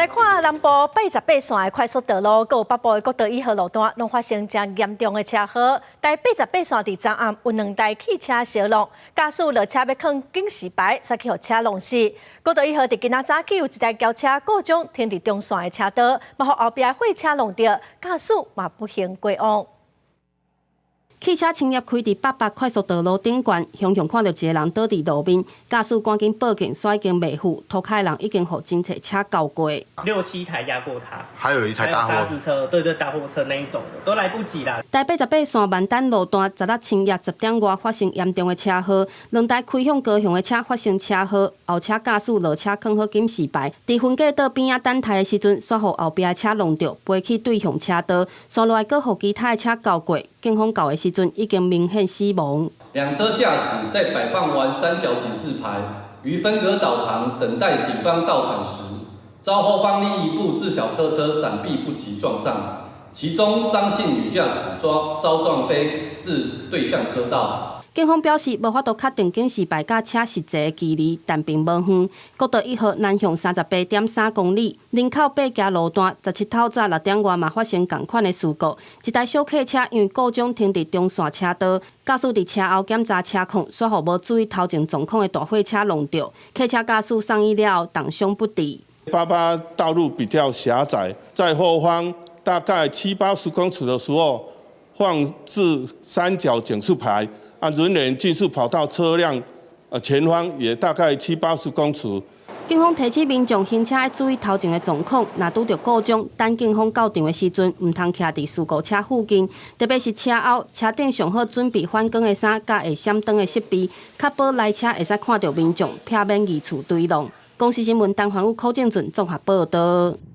來看南部88線的快速道路，閣有北部的國道1號路段，攏發生誠嚴重的車禍。台八十八線佇昨暗有兩台汽車相挵，駕駛落車欲囥警示牌，煞去予車弄死。國道1號佇今仔早起有一台轎車故障停佇中線的車道，嘛予後壁的貨車挵著，駕駛嘛不幸過往。汽車深夜開佇八八快速道路頂懸，雄雄看著一个人倒佇路面，駕駛趕緊報警，煞已經袂赴，塗跤的人已經予真濟車轎過。六七台壓過他，還有一台大貨車，對對，大貨車那一種的都來不及啦。台八十八線萬丹路段，十六深夜10點外發生嚴重的車禍，兩台開向高雄的車發生車禍，後車駕駛落車囥好警示牌，佇分隔島邊仔等待的時陣，煞予後壁的車挵著，飛去對向車道，紲落來閣予其他的車轎過。警方到的時陣已經明顯死亡。兩車駕駛在擺放完三角警示牌於分隔島旁等待警方到場時，遭後方另一部自小客車閃避不及撞上，其中張姓女駕駛遭撞飛至對向車道。警方表示無法度確定警示牌佮車實際的距離，但並無遠。國道1號南向38.3公里，林口八家路段，17透早6點外嘛發生仝款的事故。一台小客車因為故障停佇中線車道，駕駛佇車後檢查車況，煞予無注意頭前狀況的大貨車挵著，客車駕駛送醫了後重傷不治。八八道路比較狹窄，在後方大概七八十公尺的時候，放置三角警示牌。啊，人員技術跑道車輛，前方也大概七八十公尺。警方提醒民眾行車愛注意頭前的狀況，若拄著故障，等警方到場的時陣，毋通徛佇事故車附近，特別是車後、車頂上好準備反光的衫，佮會閃燈的設備，確保來車會使看著民眾，避免二次追撞。公視新聞陳環宇、柯正俊綜合報導。